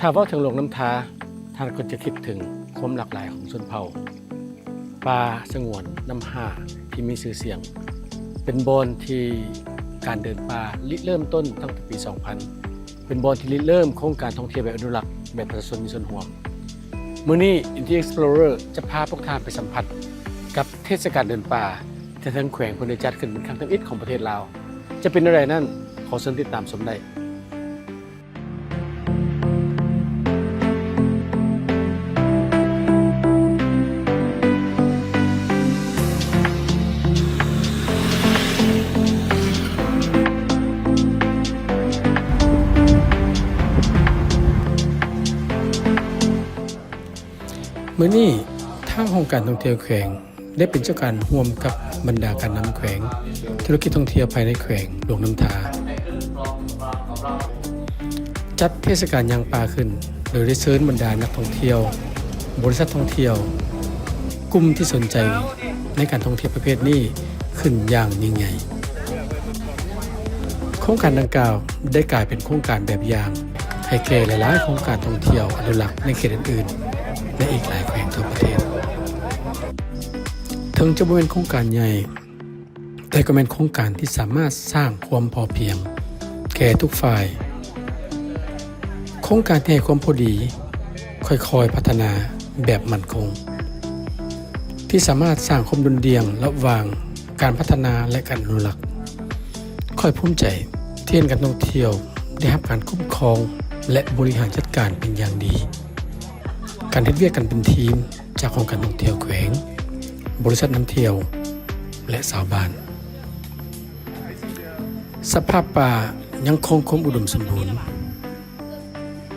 ຖ້າເວົ້າເຖິງຫຼວງນ້ຳທາ, ທ່ານກໍຈະຄິດເຖິງຄວາມຫຼາກຫຼາຍຂອງຊົນເຜົ່າ, ປ່າສະຫງວນນ້ຳຫ້າທີ່ມີຊື່ສຽງ, ເປັນບ່ອນທີ່ການເດີນປ່າລິເລີ່ມຕົ້ນຕັ້ງແຕ່ປີສອງພັນ, ເປັນບ່ອນທີ່ລິເລີ່ມໂຄງການທ່ອງທ່ຽວແບບອະນຸລັກ ແບບປະຊາຊົນມີສ່ວນຮ່ວມ. ມື້ນີ້ Inti Explorer ຈະພາພວກທ່ານໄປສຳຜັດກັບເທດສະການເດີນປ່າ ທີ່ທາງແຂວງເພິ່ນໄດ້ຈັດຂຶ້ນເປັນຄັ້ງທຳອິດຂອງປະເທດລາວ. ຈະເປັນແນວໃດນັ້ນ, ຂໍເຊີນຕິດຕາມຊົມໄດ້. ມື້ນີ້ ທາງຫ້ອງການທ່ອງທ່ຽວແຂວງ ໄດ້ເປັນເຈົ້າການຮ່ວມກັບບັນດາການນຳແຂວງ, ທຸລະກິດທ່ອງທ່ຽວພາຍໃນແຂວງຫຼວງນ້ຳທາ ຈັດເທດສະການຍ່າງປ່າຂຶ້ນ, ໂດຍໄດ້ເຊີນບັນດານັກທ່ອງທ່ຽວ, ບໍລິສັດທ່ອງທ່ຽວ, ກຸ່ມທີ່ສົນໃຈໃນການທ່ອງທ່ຽວປະເພດນີ້ຂຶ້ນຢ່າງຍິ່ງໃຫຍ່. ໂຄງການດັ່ງກ່າວໄດ້ກາຍເປັນໂຄງການແບບຢ່າງໃຫ້ແກ່ຫຼາຍໆໂຄງການທ່ອງທ່ຽວອະນຸລັກໃນເຂດອື່ນໆ ໃນອີກຫຼາຍແຂວງທົ່ວປະເທດ. ເຖິງຈະບໍ່ແມ່ນໂຄງການໃຫຍ່, ແຕ່ກໍແມ່ນໂຄງການທີ່ສາມາດສ້າງຄວາມພໍພຽງແກ່ທຸກຝ່າຍ, ໂຄງການທີ່ໃຫ້ຄວາມພໍດີ, ຄ່ອຍໆພັດທະນາແບບໝັ້ນຄົງ, ທີ່ສາມາດສ້າງຄວາມດຸ່ນດ່ຽງລະຫວ່າງການພັດທະນາ ແລະ ການອະນຸລັກ. ຂ້ອຍພູມໃຈທີ່ເຫັນການທ່ອງທ່ຽວໄດ້ຮັບການຄຸ້ມຄອງ ແລະ ບໍລິຫານຈັດການເປັນຢ່າງດີ. ການເຮັດວຽກກັນເປັນທີມຈາກຫ້ອງການທ່ອງທ່ຽວແຂວງ, ບໍລິສັດນຳທ່ຽວ ແລະ ຊາວບ້ານ. ສະພາບປ່າຍັງຄົງຄວາມອຸດົມສົມບູນ,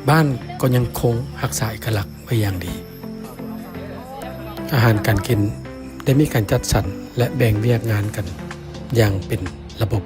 ບ້ານກໍຍັງຄົງຮັກສາເອກະລັກໄວ້ຢ່າງດີ. ອາຫານການກິນໄດ້ມີການຈັດສັນ ແລະ ແບ່ງວຽກງານກັນຢ່າງເປັນລະບົບ.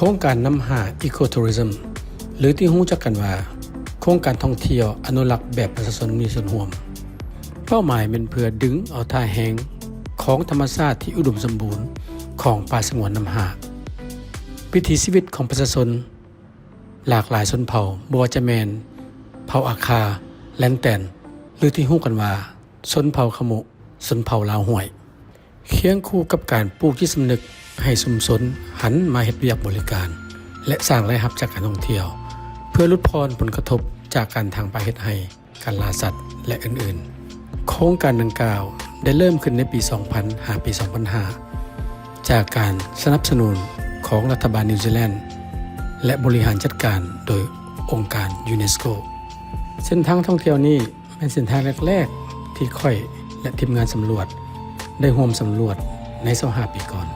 ໂຄງການນຳຫ້າ Ecotourism ຫຼືທີ່ຮູ້ຈັກກັນວ່າ ໂຄງການທ່ອງທ່ຽວອະນຸລັກແບບປະຊາຊົນມີສ່ວນຮ່ວມ. ເປົ້າໝາຍແມ່ນເພື່ອດຶງເອົາທ່າແຮງຂອງທຳມະຊາດທີ່ອຸດົມສົມບູນຂອງປ່າສະຫງວນນ້ຳຫ້າ, ວິຖີຊີວິດຂອງປະຊາຊົນຫຼາກຫຼາຍຊົນເຜົ່າ, ບໍ່ວ່າຈະແມ່ນເຜົ່າອາຄາ, ແລນແຕນ ຫຼືທີ່ຮູ້ກັນວ່າ ຊົນເຜົ່າຂະມຸ, ຊົນເຜົ່າລາວຫ້ວຍ. ຄຽງຄູ່ກັບການປູກຈິດສຳນຶກໃຫ້ຊຸມຊົນຫັນມາເຮັດວຽກບໍລິການ ແລະ ສ້າງລາຍຮັບຈາກການທ່ອງທ່ຽວ ເພື່ອຫຼຸດຜ່ອນຜົນກະທົບຈາກການຖາງປ່າເຮັດໄຮ່, ການລ່າສັດ ແລະ ອື່ນໆ. ໂຄງການດັ່ງກ່າວໄດ້ເລີ່ມຂຶ້ນໃນປີສອງພັນ ຫາປີສອງພັນຫ້າ ຈາກການສະໜັບສະໜູນຂອງລັດຖະບານນິວຊີແລນ ແລະ ບໍລິຫານຈັດການໂດຍອົງການຢູເນສໂກ. ເສັ້ນທາງທ່ອງທ່ຽວນີ້ ແມ່ນເສັ້ນທາງແລກໆ ທີ່ຂ້ອຍ ແລະ ທີມງານສຳຫຼວດ ໄດ້ຮ່ວມສຳຫຼວດໃນຊາວຫ້າປີກ່ອນ.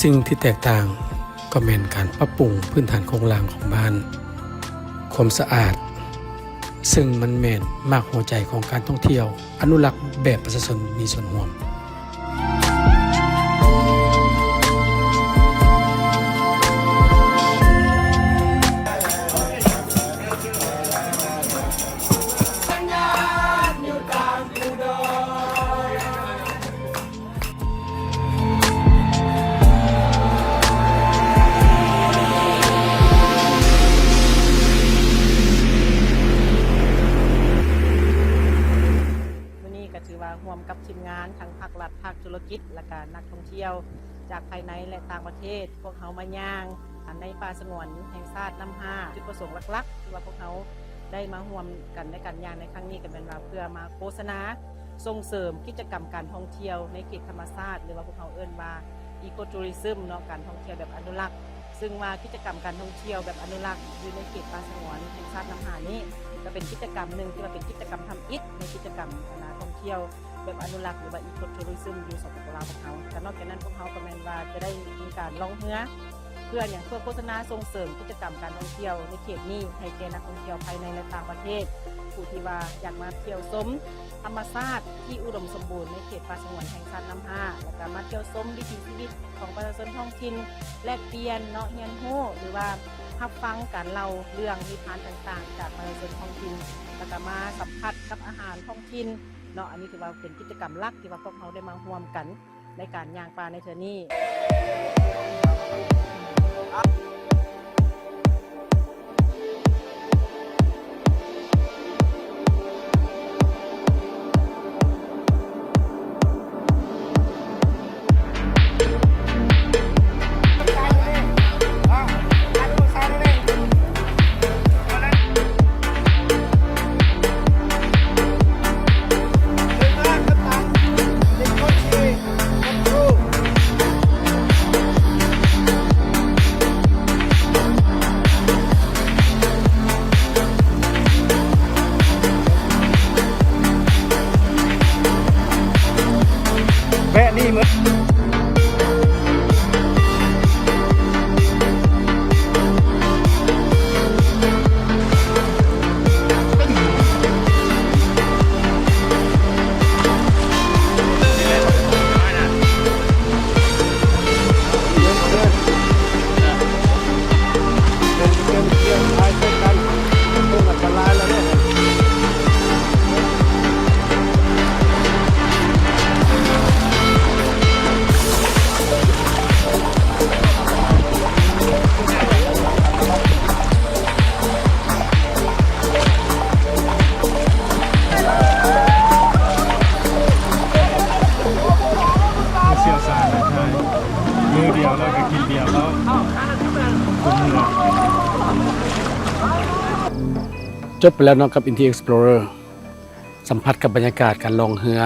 ສິ່ງທີ່ແຕກຕ່າງກໍແມ່ນການປັບປຸງພື້ນຖານໂຄງລ່າງຂອງບ້ານ, ຄວາມສະອາດ, ເຊິ່ງມັນແມ່ນຮາກຫົວໃຈຂອງການທ່ອງທ່ຽວອະນຸລັກແບບປະຊາຊົນມີສ່ວນຮ່ວມ. ມື້ນີ້ກໍຖືວ່າຮ່ວມກັບທີມງານທັງພາກລັດ, ພາກທຸລະກິດ ແລະ ກະນັກທ່ອງທ່ຽວຈາກພາຍໃນ ແລະ ຕ່າງປະເທດ, ພວກເຮົາມາຍ່າງ ໃນປ່າສະຫງວນແຫ່ງຊາດນ້ຳຫ້າ. ຈຸດປະສົງຫຼັກໆ ທີ່ວ່າພວກເຮົາໄດ້ມາຮ່ວມກັນໃນການຍ່າງໃນຄັ້ງນີ້ ກໍແມ່ນວ່າເພື່ອມາໂຄສະນາສົ່ງເສີມກິດຈະກຳການທ່ອງທ່ຽວໃນເຂດທຳມະຊາດ ຫຼືວ່າພວກເຮົາເອີ້ນວ່າ Ecotourism ເນາະ, ການທ່ອງທ່ຽວແບບອະນຸລັກ. ເຊິ່ງວ່າກິດຈະກຳການທ່ອງທ່ຽວແບບອະນຸລັກຢູ່ໃນເຂດປ່າສະຫງວນແຫ່ງຊາດນ້ຳຫ້ານີ້ ກໍເປັນກິດຈະກຳໜຶ່ງທີ່ວ່າເປັນກິດຈະກຳທຳອິດໃນກິດຈະກຳ ອາ ທ່ອງທ່ຽວ ແບບອະນຸລັກ ຫຼືວ່າ Ecotourism ຢູ່ ສປປ ລາວ ຂອງເຮົາ. ແລະ ນອກຈາກນັ້ນ ພວກເຮົາກໍແມ່ນວ່າຈະໄດ້ມີການລ່ອງເຮືອ ເພື່ອຫຍັງ? ເພື່ອໂຄສະນາສົ່ງເສີມກິດຈະກຳການທ່ອງທ່ຽວໃນເຂດນີ້ ໃຫ້ແກ່ນັກທ່ອງທ່ຽວພາຍໃນ ແລະ ຕ່າງປະເທດ. ຜູ້ທີ່ວ່າຢາກມາທ່ຽວຊົມທຳມະຊາດທີ່ອຸດົມສົມບູນໃນເຂດປ່າສະຫງວນແຫ່ງຊາດນ້ຳຫ້າ ແລ້ວກໍມາທ່ຽວຊົມວິຖີຊີວິດຂອງປະຊາຊົນທ້ອງຖິ່ນ ແລກປ່ຽນເນາະ ຮຽນຮູ້ ຫຼືວ່າຮັບຟັງການເລົ່າເລື່ອງນິທານຕ່າງໆ ຈາກປະຊາຊົນທ້ອງຖິ່ນ ແລ້ວກໍມາສຳຜັດກັບອາຫານທ້ອງຖິ່ນເນາະ. ອັນນີ້ຖືວ່າເປັນກິດຈະກຳຫຼັກທີ່ວ່າພວກເຮົາໄດ້ມາຮ່ວມກັນ ໃນການຍ່າງປ່າໃນເທື່ອນີ້. ແວະນີ້ເໝິດ. ຜູ້ຊ່ຽວຊານນະ ມື້ດຽວແລ້ວກໍກິນເບຍເຂົາ ກຸມເຮືອ. ຈົບໄປແລ້ວເນາະກັບ Inti Explorer ສຳຜັດກັບບັນຍາກາດການລ່ອງເຮືອ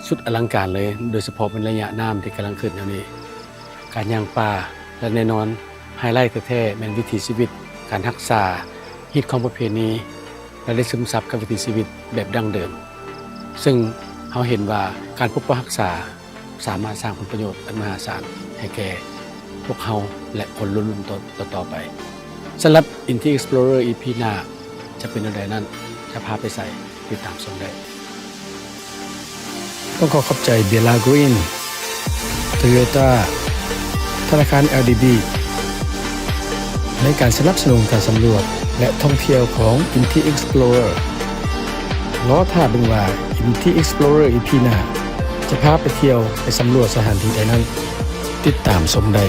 ສຸດອະລັງການເລີຍ ໂດຍສະເພາະເປັນໄລຍະນ້ຳທີ່ກຳລັງຂຶ້ນແນວນີ້. ການຍ່າງປ່າ ແລະ ແນ່ນອນ ໄຮໄລແທ້ໆແມ່ນວິຖີຊີວິດ, ການຮັກສາຮີດຄອງປະເພນີ ແລະ ໄດ້ຊຶມຊັບກັບວິຖີຊີວິດແບບດັ້ງເດີມ, ເຊິ່ງເຮົາເຫັນວ່າການປົກປັກຮັກສາສາມາດສ້າງຜົນປະໂຫຍດອັນມະຫາສານໃຫ້ແກ່ພວກເຮົາ ແລະ ຄົນລຸ້ນໆຕໍ່ໆໄປ. ສຳລັບ Inti Explorer ອີພີໜ້າ ຈະເປັນແນວໃດນັ້ນ ຈະພາໄປໃສ ຕິດຕາມຊົມໄດ້. ຕ້ອງຂໍຂອບໃຈ Bella Green, Toyota, ທະນາຄານ ແອລດີບີ ໃນການສະໜັບສະໜູນການສຳຫຼວດ ແລະ ທ່ອງທ່ຽວຂອງ Inti Explorer. ລໍຖ້າເບິ່ງວ່າ Inti Explorer ອີພີໜ້າ ຈະພາໄປທ່ຽວ ໄປສຳຫຼວດສະຖານທີ່ໃດນັ້ນ ຕິດຕາມຊົມໄດ້.